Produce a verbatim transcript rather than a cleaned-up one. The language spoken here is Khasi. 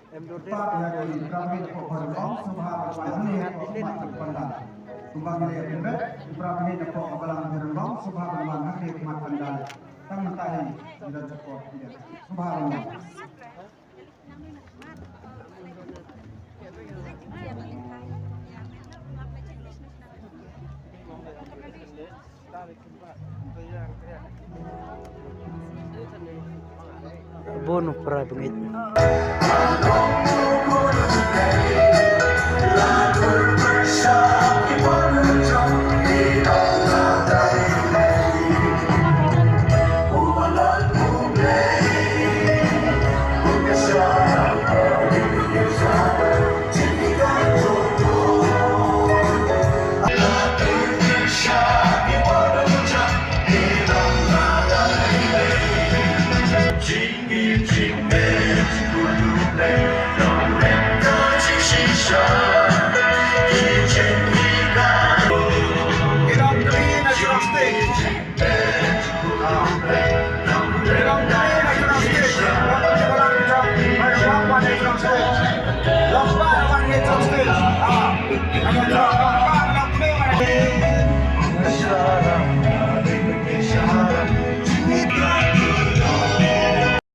Pat ïa ki para bangeit na pdeng Khynrong sngewbha ban wan hangne hapoh khmat pandal. Kumba ngi la ïa pynbeit, ki para bangeit na pdeng Balang Khynrong sngewbha ban wan hangne khmat pandal. Tang mynta hi ngi don support ïa. Sngewbha ban wan. Bun u para bangeit.